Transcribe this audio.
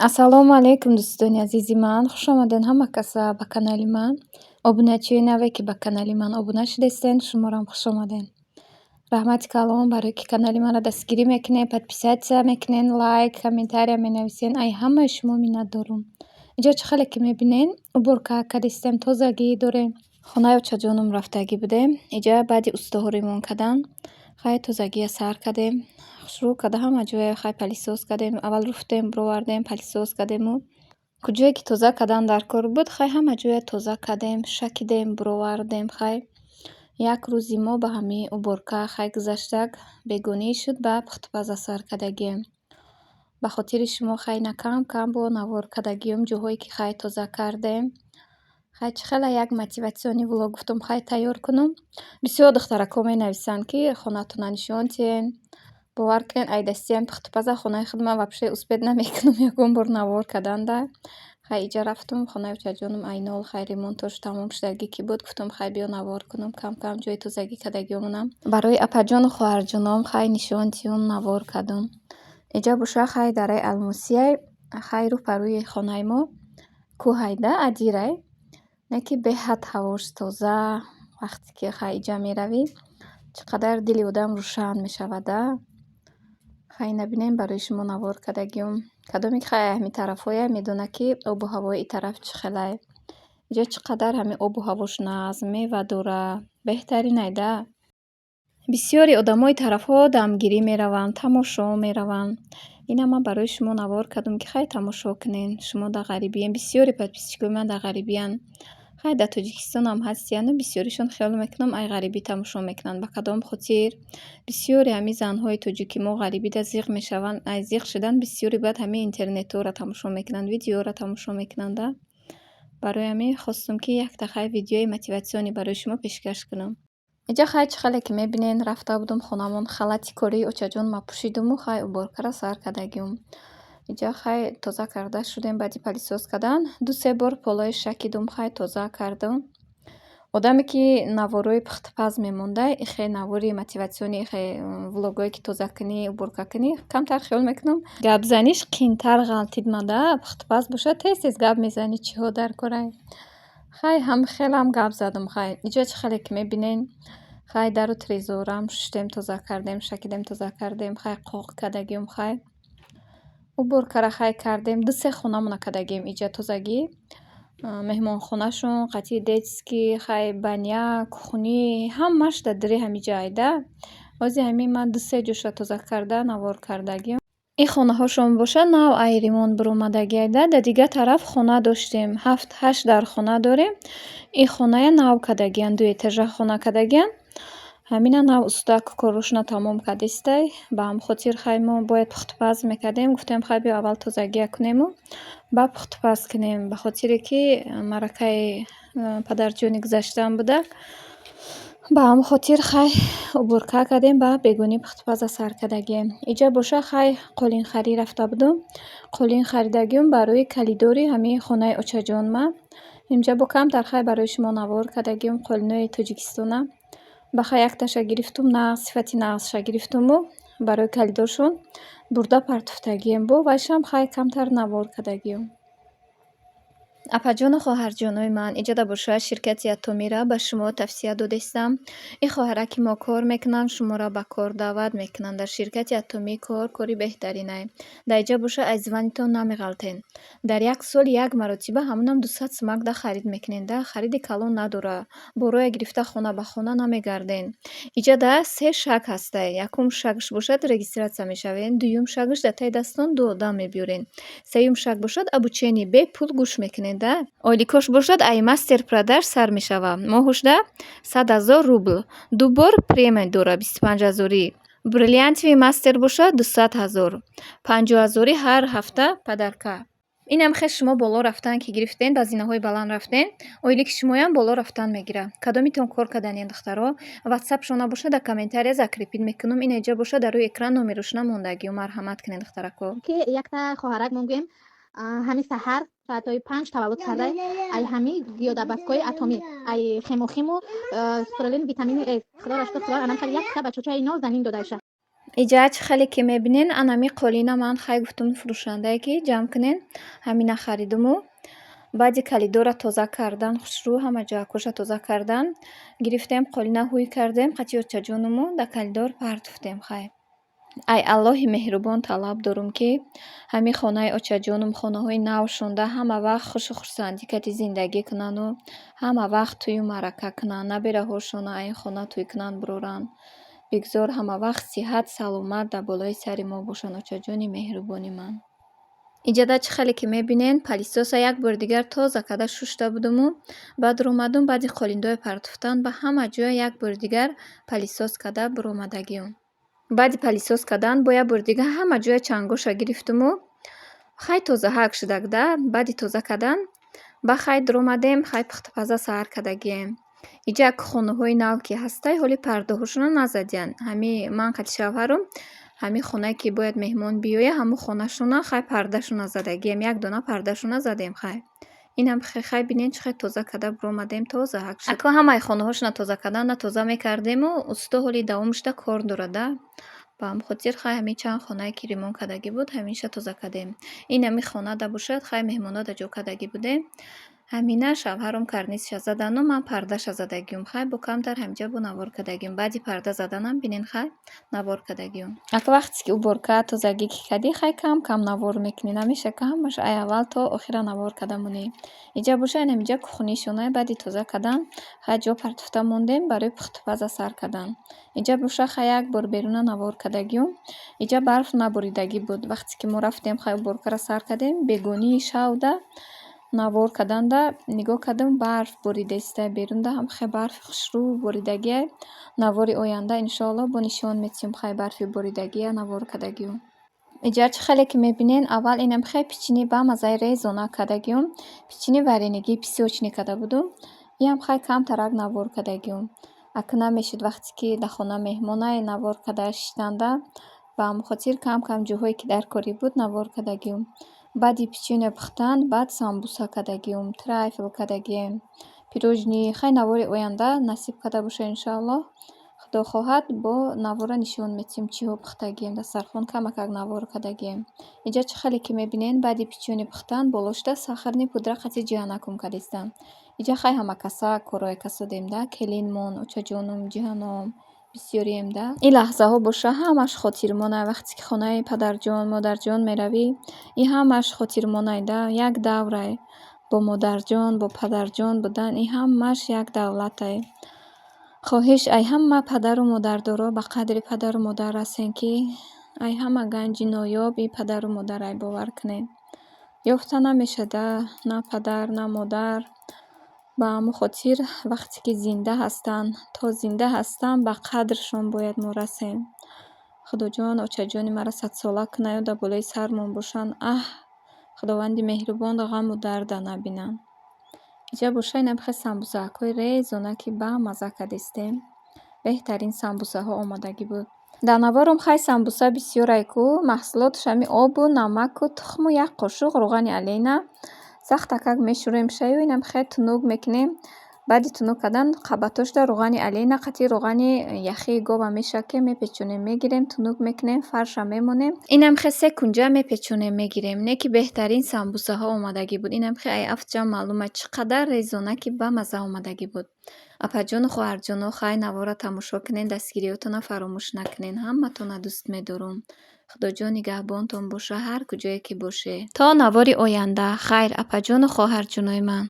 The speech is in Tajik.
Ассалому алайкум, дӯстони азизи ман. Хушомадед ҳама каса ба канали ман. Обуначиёи наве, ки ба канали ман обуна шудастед, шуморам хушомадед. Раҳмати калон, барое ки канали маро дастгирӣ мекунед, подписаться мекунед, лайк, комментария менависед. Ай ҳамаи шумо миннатдорум. Инҷо чӣ хеле ки мебинед, уборка кардистем, тозагӣ дорем. Хонаи очаҷоном рафтагӣ будем. Иҷа баъди устоҳо ремонт кардан, хай, тозагия сар кардем. Хушрӯ карда, ҳама ҷоя, хай, пылесос кардем. Аввал руфтем, бировардем, пылесос кардему. Куҷое ки тоза кардан дар кор буд, хай, ҳама ҷоя тоза кардем, шакидем, бировардем, хай. Як рӯзи мо ба ҳамин уборка, хай, гузаштак. Бегонӣ шуд, ба пухтупаза сар кардагием. Ба хотири шумо, хай, на кам кам бо навор кардагиём, ҷоҳое ки, хай, тоза кардем. Хай, чӣ хела як мотивационный влог гуфтум, хай, тайёр кунам. Бисёр духтаракҳо менависанд, ки хонатона нишон диҳен. Бовар кунед, ай дастиам пухтупаза хонаи худ ман вообще успеть намекунам ягон бор навор карданда. Хай, иҷа рафтум хонаи очаҷоном, айнол, хай, ремонтош тамом шудагӣ ки буд, гуфтум, хай, биё навор кунам кам кам ҷои тозагӣ кардагиёмонам. Барои апаҷону хоҳарҷоном, хай, нишон диҳум, навор кардум. Иҷа боша, хай, дараи Алмосияй, хай, рӯ ба рӯи хонаи мо кӯҳай да, адирай. Не ки беҳад ҳавош тоза, вақте ки, хай, иҷа меравӣ, чӣ қадар дили одам рӯшан мешавад, а. Хай, набинем, барои шумо навор кардагиём. Кадоме ки, хай, ҳамин тарафҳоя медонад, ки обу ҳавои ин тараф чӣ хелай. Иҷа чӣ қадар ҳамин обу ҳавош нағз, мева дора, беҳтаринай да. Бисёри одамои тарафҳо дамгирӣ мераванд, тамошо мераванд. Инам ман барои шумо навор кардам, ки, хай, тамошо кунед. Шумо дар ғарибиен, бисёри подписчикои ман дар ғарибиянд. Хай, дар Тоҷикистонам ҳастияну бисёришон, хиёл мекунам, ай ғарибӣ тамошо мекунанд. Ба кадом хотир? Бисёри ҳамин занҳои тоҷики мо ғарибида зиқ мешаванд. Ай зиқ шудан бисёре баъд ҳамин интернетҳоро тамошо мекунанд, видеоро тамошо мекунанд, да. Барои ҳамин хостум, ки якта, хай, видеои мотивационӣ барои шумо пешкаш кунам. Инҷа, хай, чӣ хеле ки мебинед, рафта будум хонамон, халати кории очаҷонма пӯшидуму, хай, уборкаро сар кардагиюм. Инҷа, хай, тоза карда шудем баъди пылесос кардан. Ду-се бор полои шакидум, хай, тоза кардум. Одаме ки наворои пухтупаз мемонда, ихе навори мотивационӣ, ихе влогое ки тозакунӣ, уборкакунӣ, камтар хиёл мекунам, гапзаниш қиинтар ғалтид мада. Пухтупаз бошад, тез тез гап мезанӣ, чиҳо дар корай. Хай, ҳам хелам гап задум, хай. Инҷа чӣ хеле ки мебинед, хай, дару трезорам шуштем, тоза кардем, шакидем, тоза кардем, хай, қоқ кардагиюм, хай. Уборкаро, хай, кардем. Ду-се хонамона кардагием иҷа тозагӣ. Меҳмонхонашон, қатъи детский, хай, баня, кухни, ҳамааш дар дари ҳамин ҷай да. Ҳозир ҳамин ман ду-се ҷоша тоза карда навор кардагием. Ин хонаҳошон бошад, нав ай ремонт баромадагиай да. Дар дигар тараф хона доштем. Ҳафт ҳашт дар хона дорем. Ин хоная нав кардагиянд, дуэтажа хона кардагиянд. Ҳамина нав устак корошона тамом кардистай. Ба ҳамин хотир, хай, мо бояд пухтупаз мекардем. Гуфтем, хай, биё, аввал тозагия кунему, баъд пухтупаз кунем. Ба хотире ки маъракаи падарҷони гузаштаам буда. Ба ҳамин хотир, хай, уборка кардем, баъд бегонӣ пухтупаза сар кардагием. Инҷа боша, хай, қолинхарӣ рафта будум. Қолин харидагиюм барои калидори ҳамин хонаи очаҷонма. Инҷа бо камтар, хай, барои шумо навор кардагиюм қолинои Тоҷикистона. Ба, хай, якташа гирифтум, нағз, сифати нағзша гирифтуму барои калидоршон бурда партофтагием. Бо вайшам, хай, камтар навор кардагиюм. Апаҷону хоҳарҷонои ман, иҷода бошад, ширкати Атомира ба шумо тавсия додестам. Ин хоҳараки мо кор мекунанд, шуморо ба кор даъват мекунанд. Дар ширкати Атомӣ кор кори беҳтаринай. Дар иҷа бошад, аз званитон намеғалтен. Дар як сол як маротиба, ҳамонам 200 сумак да харид мекунед да, хариди калон надора. Борое гирифта хона ба хона намегарден. Иҷа се шаг ҳастай. Якум шагш бошад, регистрация мешавед, дуюм шагш, дар таи дастон ду одам мебиёрен, сеюм шаг бошад, обучение бепул гӯш мекунед да. Ойликош бошад, ай мастер продаж сар мешавад. Моҳушда 100 000 рубл. Ду бор премия дора, 25 ҳазорӣ. Бриллиантовый мастер бошад, 200 000. 50 ҳазорӣ ҳар ҳафта подарка. Инам хел шумо боло рафтан ки гирифтен, ба зинаҳои баланд рафтен, ойлики шумоям боло рафтан мегирад. Кадомитон кор карданиян, духтаро? Ватсапшон набошад, дар комментария закрепить мекунам. Ина иҷа бошад, дар рӯи экран номерошона мондагиё. Марҳамат кунед, духтарако. Ки якта хоҳарак мо гӯем, ҳами саҳар соатҳои 5 таваллуд карда, ай ҳами гиёдабаскҳои Атомӣ, ай хемохиму спирулин, витамини С. Худоро шукр, Худо анам як бачачаи нозанин додааша. Иҷа чӣ хеле ки мебинен, анами қолина ман хай гуфтум фурӯшандае, ки ҷамъ кунен, ҳамина харидуму. Баъди калидора тоза кардан, хушрӯ ҳама ҷоякоша тоза кардан, гирифтем, қолина ҳуй кардем, қати очаҷонуму дар калидор партофтем хай. Ай Аллоҳи меҳрубон талаб дорум, ки ҳамин хонаи очаҷонум, хонаҳои нав шонда, ҳама вақт хушу хурсандӣ кати зиндагӣ кунану ҳама вақт тӯю маърака кунанд, набераҳошона ай ин хона тӯй кунанд, бироранд. Бигзор ҳама вақт сиҳат, саломат дар болои сари мо бошанд, очаҷони меҳрубони ман. Иҷада чӣ хеле ки мебинен, пылесоса як бори дигар тоза карда шушта будуму баъд омадум, баъди қолиндои партофтан ба ҳама ҷоя як бори дигар пылесос карда биромадагиам. Баъди пылесос кардан бо як бори дигар ҳама ҷоя чангоша гирифтуму хай тозаҳак шудак да. Баъди тоза кардан ба хай дуромадем, хай пухтупаза саҳар кардагием. Иҷа як хонаҳои нав ки ҳастай, ҳоли пардаҳошонро назадиянд. Ҳами ман қати шавҳарам ҳамин хонае ки бояд меҳмон биёяд, ҳамун хонашона хай пардашона задагием, як дона пардашона задем хай. Инам хай бинен, чӣ хел тоза карда биромадем, тозаҳак шуд. Ако ҳамаи хонаҳошона тоза кардан на тоза мекардему, усто ҳоли давом шуда кор дорад да. Ба ҳамин хотир хай ҳамин чанд хонае ки ремонт кардагӣ буд, ҳаминша тоза кардем. Ин ҳамин хонада бошад, хай меҳмоно дар ҷо кардагӣ будем. Ҳамина шавҳарам карнизша задану ман пардаша задагиюм. Хай бо камтар ҳаминҷа бо навор кардагиюм. Баъди парда заданам, бинен, хай навор кардагиюм. Ако вақте ки уборка, тозагӣ ки кардӣ, хай кам кам навор мекунӣ. Намеша ки ҳамаша ай аввал то охира навор карда монӣ. Иҷа бошад, ин ҳаминҷа кухнишона, баъди тоза кардан хай ҷо партофта мондем барои пухтупаза сар кардан. Иҷа боша, хай як бор беруна навор кардагиюм. Иҷа барф наборидагӣ буд. Вақте ки мо рафтем, хай уборкаро сар кардем, бегонии шавда навор карданда нигоҳ кардам, барф боридаиста берунда, ҳам хеле барфи хушрӯ боридагиай. Навори оянда, иншоалло, бо нишон метиҳем, хай барфи боридагия навор кардагиюм. Иҷа чӣ хеле ки мебинен, аввал инам хеле печени бамаззаи резона кардагиюм. Печени варенигии песочный карда будум. Иам хай камтарак навор кардагиюм. Ака намешуд, вақте ки дар хона меҳмонай, навор карда шиштанда, ба ҳамон хотир кам кам ҷоҳое ки дар корӣ буд, навор кардагиюм. Баъди печенье пухтан, баъд самбуса кардагиюм, трайфл кардагием, пирожни. Хай навори оянда насиб карда бошад, иншоаллоҳ. Худо хоҳад, бо навора нишон метиҳем, чиҳо пухтагием. Дастархон камакак навор кардагием. Инҷа чӣ хеле ки мебинен, баъди печенье пухтан болошта сахарный пудра қати ҷиҳанакум кардистам. Инҷа хай ҳама каса корое касодем да, келинмон, очаҷонум, ҷиҳаном, бисёрием да. Ин лаҳзаҳо боша, ҳамаш хотирмонай. Вақте ки хонаи падарҷон, модарҷон меравӣ, ин ҳамаш хотирмонай да, як даврай. Бо модарҷон, бо падарҷон будан, ин ҳамаш як давлатай. Хоҳиш ай ҳама падару модардоро, ба қадри падару модар расен, ки ай ҳама ганҷи ноёб ин падару модарай, бовар кунед. Ёфта намешада на падар, на модар. Ба ҳамон хотир вақте ки зинда ҳастанд, то зинда ҳастанд, ба қадршон бояд мо расем. Худоҷон, очаҷони маро садсола кунаю дар болои сармон бошанд. Аҳ, Худованди меҳрубон, ғаму дарда набинанд. Инҷа боша, инам хел самбусаҳакҳои резона, ки бамазза кардистем. Беҳтарин самбусаҳо омодагӣ буд. Дар наворам хай самбуса бисёрай ку, маҳсулоташ ҳами обу намаку тухму як қошуқ равғани Олейна. Сахтакак мешӯрем шаю, инам хел тунук мекунем. Баъди тунук кардан қабатошда равғани Олейна қати равғани яхии гова мешакем, мепечонем, мегирем, тунук мекунем, фарша мемонем. Инам хел се кунҷа мепечонем, мегирем. Не ки беҳтарин самбусаҳо омадагӣ буд. Инам хел ай афтҷа маълума, чӣ қадар резона, ки бамазза омадагӣ буд. Апаҷону хоҳарҷоно, хай навора тамошо кунед, дастгириҳотонро фаромӯш накунед. Ҳаматонро дӯст медорам. Худоҷон нигаҳбонтон боша, ҳар куҷое ки бошед. То навори оянда хайр, апаҷону хоҳарҷонои ман.